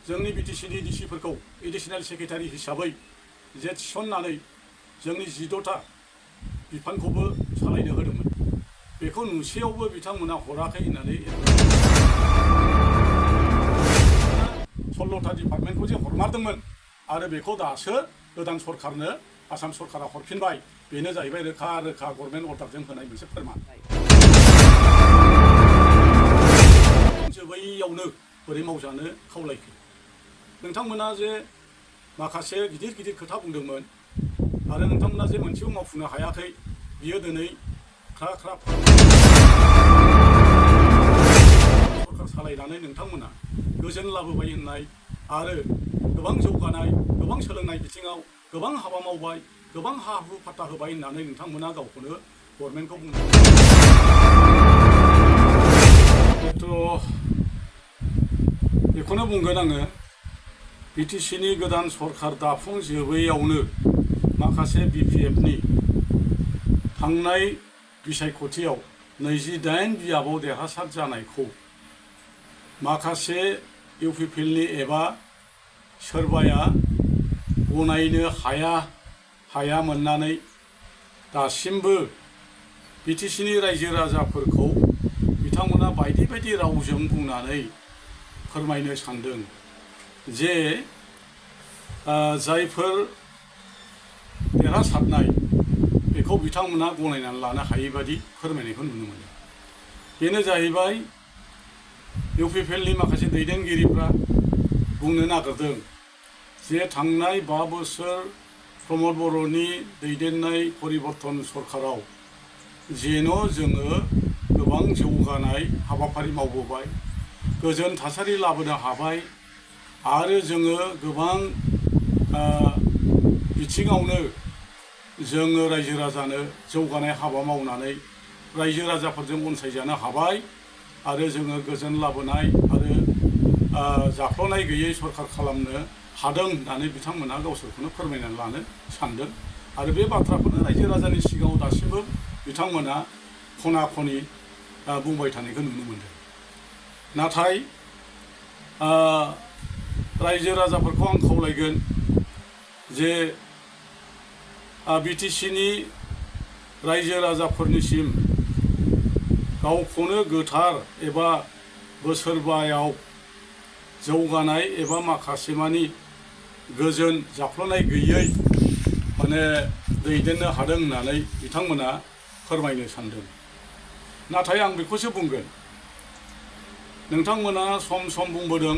जोंनि बिटिसिनि डिसिफोरखौ एडिशनेल सेक्रेटारि हिसाबै जे थिसननानै जोंनि 16टा बिफानखौबो सालायनो होदोंमोन। बेखौ नुसेयावबो बिथांमोना हराखै होननानै 16टा डिपार्टमेन्टखौ जे हरमारदोंमोन आरो बेखौ दासो गोदान सरकारनो आसाम सरकारा हरफिनबाय। बेनो जाहैबाय रोखा रोखा गभर्नमेन्ट अर्डारजों होनाय मोनसे फोरमान। जोबैयावनो बोरै मावजानो खावलायखो? नोंथांमोना जे माखासे गिदिर गिदिर खोथा बुंदोंमोन आरो नोंथांमोना जे मोनसेबो मावफुंनो हायाखै, बियो दिनै ख्रा ख्रा सरकार सालायनानै नोंथांमोना गोजोन लाबोबाय होननाय आरो गोबां जौगानाय, गोबां सोलोंनाय बिथिङाव गोबां हाबा मावबाय, गोबां हा हु फाट्टा होबाय होननानै नोंथांमोना गावखौनो गभर्नमेन्टखौ बुंदों। बेखौनो बुंगोन आङो, बिटिसिनि गोदान सरकार दाफुंजोबैयावनो माखासे बिपिएफनि थांनाय बिसायख'थियाव 28 बियाबाव देरहासार जानायखौ माखासे इउपिपिएलनि एबा सोरबाया गनायनो हाया मोननानै दासिमबो बिटिसिनि रायजो राजाफोरखौ बिथांमोना बायदि बायदि रावजों बुंनानै फोरमायनो सानदों जे जायफोर देरहासारनाय बेखौ बिथांमोना गनायनानै लानो हायै बादि फोरमायनायखौ नुनो मोनो। बेनो जाहैबाय इउपिपिएलनि माखासे दैदेनगिरिफ्रा बुंनो नागिरदों जे थांनाय 5 बोसोर प्रमद बर'नि दैदेननाय परिबर्तन सरकाराव जेन' जोङो गोबां जौगानाय हाबाफारि मावबोबाय, गोजोन थासारि लाबोनो हाबाय आरो जोङो गोबां बिथिङावनो जोङो रायजो राजानो जौगानाय हाबा मावनानै रायजो राजाफोरजों अनसायजानो हाबाय आरो जोङो गोजोन लाबोनाय आरो जाख्ल'नाय गैयै सरकार खालामनो हादों होननानै बिथांमोना गावसोरखौनो फोरमायनानै लानो सानदों। आरो बे बाथ्राखौनो रायजो राजानि सिगाङाव दासिमबो बिथांमोना खना खनि बुंबाय थानायखौ नुनो मोनदों। नाथाय रायजो राजाफोरखौ आं खावलायगोन जे बिटिसिनि रायजो राजाफोरनिसिम गावखौनो गोथार एबा बोसोरबायाव जौगानाय एबा माखासे मानि गोजोन जाख्ल'नाय गैयै दैदेननो हादों होननानै बिथांमोना फोरमायनो सानदों। नाथाय आं बेखौसो बुंगोन, नोंथांमोना सम सम बुंबोदों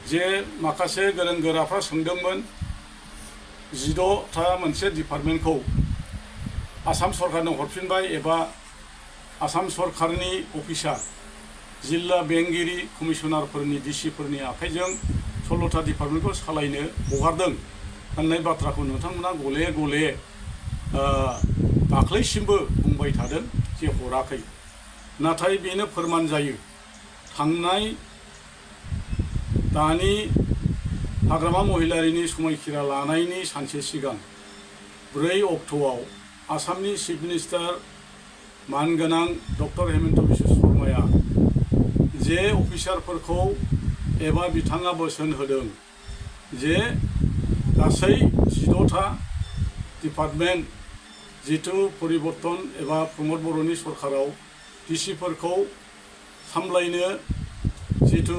जे माखासे गोरों गोराफ्रा सोंदोंमोन 16टा मोनसे डिपार्टमेन्टखौ आसाम सरकारनो हरफिनबाय एबा आसाम सरकारनि अफिसार जिल्ला बेंगिरि कमिसनारफोरनि डिसिफोरनि आखाइजों 16टा डिपार्टमेन्टखौ सालायनो हगारदों होननाय बाथ्राखौ नोंथांमोना गले गले दाख्लैसिमबो बुंबाय थादों जे हराखै। नाथाय बेनो फोरमान जायो, थांनाय दानि हाग्रामा महिलारिनि समायखिरा लानायनि सानसे सिगां 4 अक्ट'आव आसामनि चिफ मिनिस्टार मानगोनां डक्टर हेमन्त बिश्व शर्माया जे अफिसारफोरखौ एबा बिथाङा बोसोन होदों जे गासै 16टा डिपार्टमेन्ट जिथु परिबर्तन एबा प्रमद बर'नि सरकाराव डिसिफोरखौ सामलायनो जिथु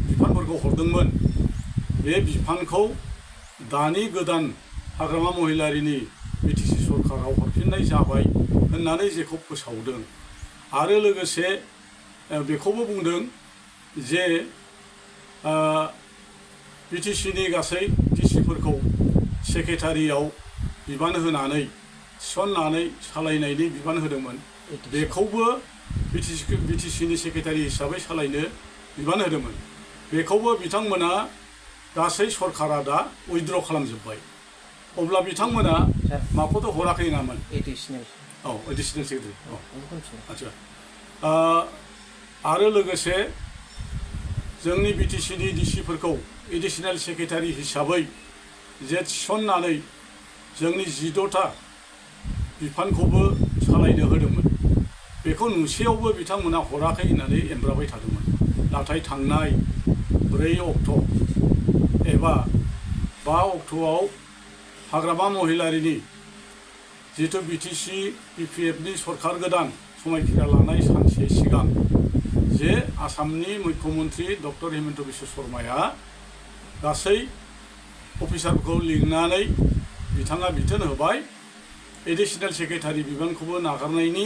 बिफानफोरखौ हरदोंमोन, बे बिफानखौ दानि गोदान हाग्रामा महिलारिनि बिटिसि सरकाराव हरफिननाय जाबाय होननानै जेखौ फोसावदों। आरो लोगोसे बेखौबो बुंदों जे बिटिसिनि गासै डिसिफोरखौ सेक्रेटारियाव बिबान होनानै थिसननानै सालायनायनि बिबान होदोंमोन, बेखौबो बिटिसिनि सेक्रेटारि हिसाबै सालायनो बिबान होदोंमोन। बेखौबो बिथांमोना गासै सरकारा दा उइथड्र खालामजोब्बाय। अब्ला बिथांमोना माखौथ' हराखै नामोन? एडिशनेल सेक्रेटारि। आच्छा, आरो लोगोसे जोंनि बिटिसिनि डिसिफोरखौ एडिशनेल सेक्रेटारि हिसाबै जे थिसननानै जोंनि 16टा बिफानखौबो सालायनो होदोंमोन, बेखौ नुसेयावबो बिथांमोना हराखै होननानै एमब्राबाय थादोंमोन। नाथाय थांनाय 4 अक्ट' एबा 5 अक्ट'आव हाग्रामा महिलारिनि जिथु बिटिसि बिपिएफनि सरकार गोदान समायखिरा लानाय सानसे सिगां जे आसामनि मुख्यमन्त्रि डक्टर हिमन्त बिश्व शर्माया गासै अफिसारफोरखौ लिंनानै बिथाङा बिथोन होबाय एडिशनेल सेक्रेटारि बिबानखौबो नागारनायनि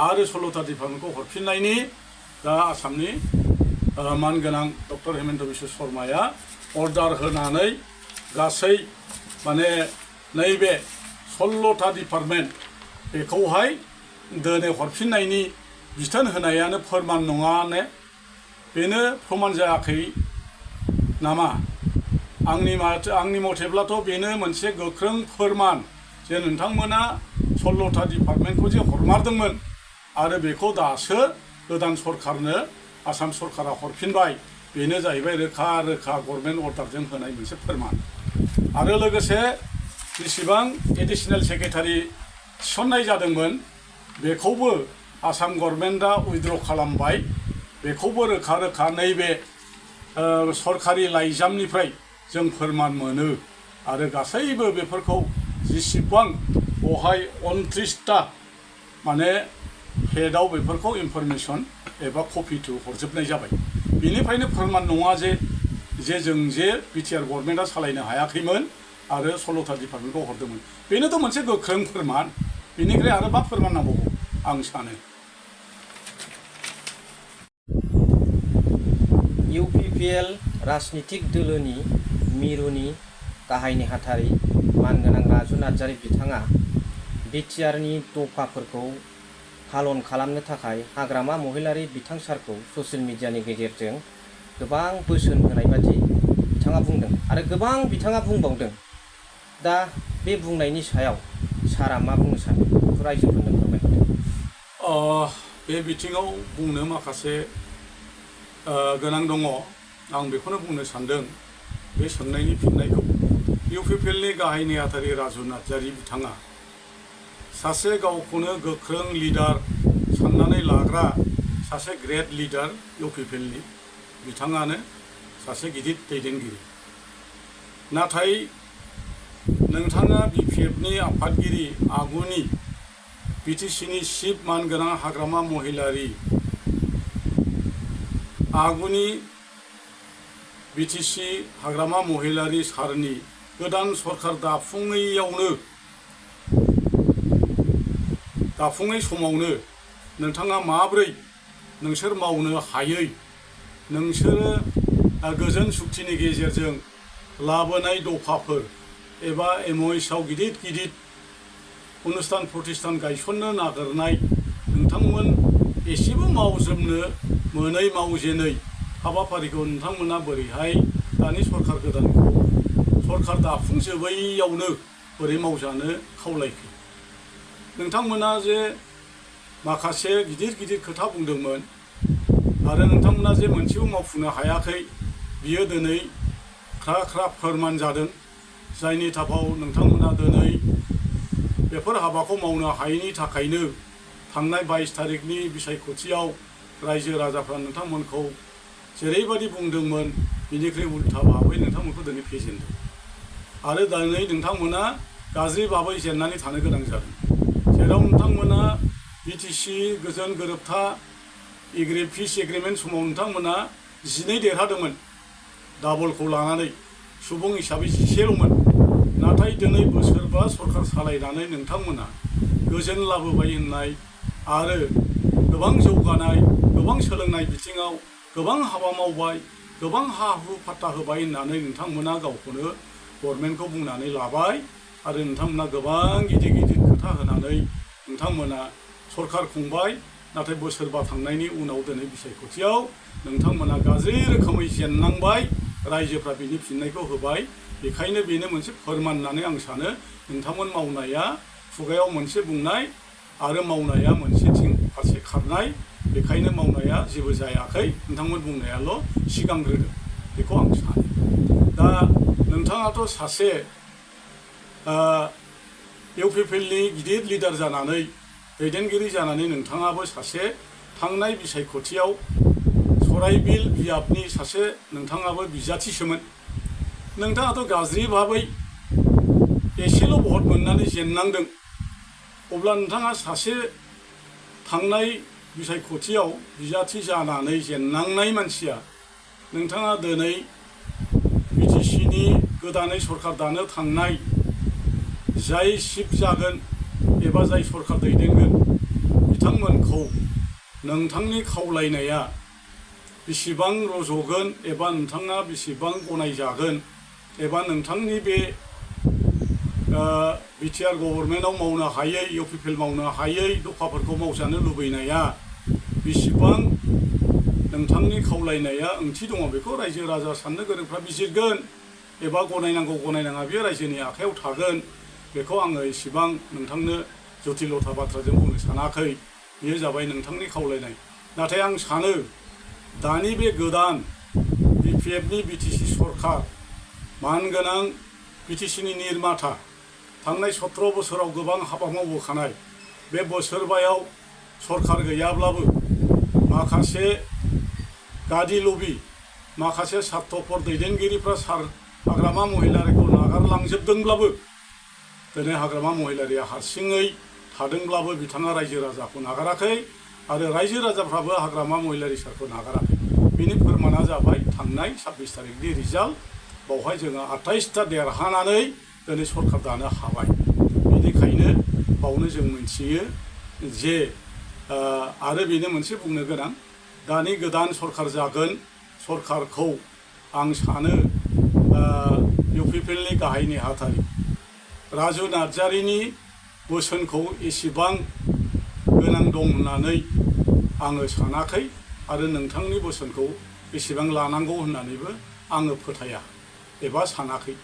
आरो 16था डिपार्टमेन्टखौ हरफिननायनि दा आसामनि मानगोनां डक्टर हिमन्त बिश्व शर्माया अर्डार होनानै गासै माने नैबे 16था डिपार्टमेन्ट बेखौहाय दोनै हरफिननायनि बिथोन होनायानो फोरमान नङा ने बेनो प्रमान जायाखै नामा आंनि मथेब्लाथ' बेनो मोनसे गोख्रों फोरमान जे नोंथांमोना 16था डिपार्टमेन्टखौ जे हरमारदोंमोन आरो बेखौ दासो गोदान सरकारनो आसाम सरकारा हरफिनबाय बेनो जाहैबाय रोखा रोखा गभर्नमेन्ट अर्डारजों होनाय मोनसे फोरमान आरो लोगोसे जेसेबां एडिशनेल सेक्रेटारि थिसननाय जादोंमोन बेखौबो आसाम गभर्नमेन्टआ उइथड्र खालामबाय बेखौबो रोखा रोखा नैबे सरकारि लाइजामनिफ्राय जों फोरमान मोनो आरो गासैबो बेफोरखौ जेसेबां बेवहाय 29टा माने हेडआव बेफोरखौ इनफरमेसन एबा कपिटु हरजोबनाय जाबाय बेनिफ्रायनो फोरमान नङा जे जों जे बिटिआर गभर्नमेन्टआ सालायनो हायाखैमोन आरो 16था डिपार्टमेन्टखौ हरदोंमोन बेनोथ' मोनसे गोख्रों फोरमान बेनिफ्राय आरो मा फोरमान नांबावगौ आं सानो इउपिपिएल राजनितिक दोलोनि मिरुनि गाहाय नेहाथारि मानगोनां राजु नार्जारि बिथाङा बिटिआरनि दफाफोरखौ हालन खालामनो थाखाय हाग्रामा महिलारि बिथां सारखौ ससियेल मिडियानि गेजेरजों गोबां बोसोन होनाय बादि बिथाङा बुंदों आरो गोबां बिथाङा बुंबावदों दा बे बुंनायनि सायाव सारा मा बुंनो सानो रायजोफोरनो फोरमायहरदों बे बिथिङाव बुंनो माखासे गोनां दङ आं बेखौनो बुंनो सानदों बे सोंनायनि फिननायखौ इउपिपिएलनि गाहाय नेहाथारि राजु नार्जारि बिथाङा सासे गावखौनो गोख्रों लिडार साननानै लाग्रा सासे ग्रेट लिडार इउपिपिएलनि बिथाङानो सासे गिदिर दैदेनगिरि नाथाय नोंथाङा बिपिएफनि आफादगिरि आगुनि बिटिसिनि चिफ मानगोनां हाग्रामा महिलारि आगुनि बिटिसि हाग्रामा महिलारि सारनि गोदान सरकार दाफुङै समावनो नोंथाङा माब्रै नोंसोर मावनो हायै नोंसोरो गोजोन सुक्तिनि गेजेरजों लाबोनाय दफाफोर एबा एमअएसआव गिदिर गिदिर अनुस्थान प्रतिष्ठान गायसननो नागिरनाय नोंथांमोन एसेबो मावजोबनो मोनै मावजेनै हाबाफारिखौ नोंथांमोना बोरैहाय दानि सरकार गोदानखौ सरकार दाफुंजोबैयावनो बोरै मावजानो खावलायखो नोंथांमोना जे माखासे गिदिर गिदिर खोथा बुंदोंमोन आरो नोंथांमोना जे मोनसेबो मावफुंनो हायाखै बियो दिनै ख्रा ख्रा फोरमान जादों जायनि थाखाय नोंथांमोना दिनै बेफोर हाबाखौ मावनो हायैनि थाखायनो थांनाय 22 तारिखनि बिसायख'थियाव रायजो राजाफ्रा नोंथांमोनखौ जेरैबायदि बुंदोंमोन बिनिख्रुइ उल्था भाबै नोंथांमोनखौ दिनै फेजेनदों आरो दिनै नोंथांमोना गाज्रि भाबै जेननानै थानो गोनां जादों जेराव नोंथांमोना बिटिसि गोजोन गोरोबथा पिस एग्रिमेन्ट समाव नोंथांमोना 12 देरहादोंमोन डाबलखौ लानानै सुबुं हिसाबै 10ल'मोन नाथाय दिनै बोसोरबा सरकार सालायनानै नोंथांमोना गोजोन लाबोबाय होननाय आरो गोबां जौगानाय गोबां सोलोंनाय बिथिङाव गोबां हाबा मावबाय गोबां हा हु फाट्टा होबाय होननानै नोंथांमोना गावखौनो गभर्नमेन्टखौ बुंनानै लाबाय आरो नोंथांमोना गोबां गिदिर गिदिर खोथा होनानै नोंथांमोना सरकार खुंबाय नाथाय बोसोरबा थांनायनि उनाव दिनै बिसायख'थियाव नोंथांमोना गाज्रि रोखोमै जेननांबाय रायजोफ्रा बिनि फिननायखौ होबाय बेखायनो बेनो मोनसे फोरमान होननानै आं सानो नोंथांमोन मावनाया खुगायाव मोनसे बुंनाय आरो मावनाया मोनसेथिं फारसे खारनाय बेखायनो मावनाया जेबो जायाखै नोंथांमोन बुंनायाल' सिगांग्रोदो बेखौ आं सानो दा नोंथाङाथ' सासे इउपिपिएलनि गिदिर लिडार जानानै दैदेनगिरि जानानै नोंथाङाबो सासे थांनाय बिसायख'थियाव गराइबिल बियाबनि सासे नोंथाङाबो बिजाथिसोमोन। नोंथाङाथ' गाज्रि भाबै एसेल' भट मोननानै जेननांदों। अब्ला नोंथाङा सासे थांनाय बिसायख'थियाव बिजाथि जानानै जेननांनाय मानसिया नोंथाङा दिनै बिटिसिनि गोदानै सरकार दानो थांनाय जाय चिफ जागोन एबा जाय सरकार दैदेनगोन बिथांमोनखौ नोंथांनि खावलायनाया बेसेबां रज'गोन एबा नोंथाङा बेसेबां गनायजागोन एबा नोंथांनि बे बिटिआर गभर्नमेन्टआव मावनो हायै इउपिपिएल मावनो हायै दफाफोरखौ मावजानो लुबैनाया बेसेबां नोंथांनि खावलायनाया ओंथि दङ बेखौ रायजो राजा साननो गोरोंफ्रा बिजिरगोन एबा गनायनांगौ गनायनाङा बेयो रायजोनि आखायाव थागोन। बेखौ आङो इसेबां नोंथांनो जटिलथा बाथ्राजों बुंनो सानाखै। बेयो जाबाय नोंथांनि खावलायनाय। नाथाय आं सानो दानि बे गोदान बिपिएफनि बिटिसि सरकार मानगोनां बिटिसिनि निर्माता थांनाय 17 बोसोराव गोबां हाबा मावबोखानाय बे बोसोरबायाव सरकार गैयाब्लाबो माखासे गादि लबि माखासे सार्थफोर दैदेनगिरिफ्रा हाग्रामा महिलारिखौ नागारलांजोबदोंब्लाबो दिनै हाग्रामा महिलारिया हारसिङै थादोंब्लाबो बिथाङा रायजो राजाखौ नागाराखै आरो रायजो राजाफ्राबो हाग्रामा महिलारि सारखौ नागाराखै। बिनि फोरमाना जाबाय थांनाय 26 तारिखनि रिजाल्ट। बावहाय जोङो 28टा देरहानानै दिनै सरकार दानो हाबाय। बेनिखायनो बावनो जों मिथियो जे आरो बेनो मोनसे बुंनो गोनां दानि गोदान सरकार जागोन सरकारखौ आं सानो इउपिपिएलनि गाहाय नेहाथारि राजु नार्जारिनि बोसोनखौ एसेबां गोनां दं होननानै आङो सानाखै आरो नोंथांनि बोसोनखौ एसेबां लानांगौ होननानैबो आङो फोथाया एबा सानाखै।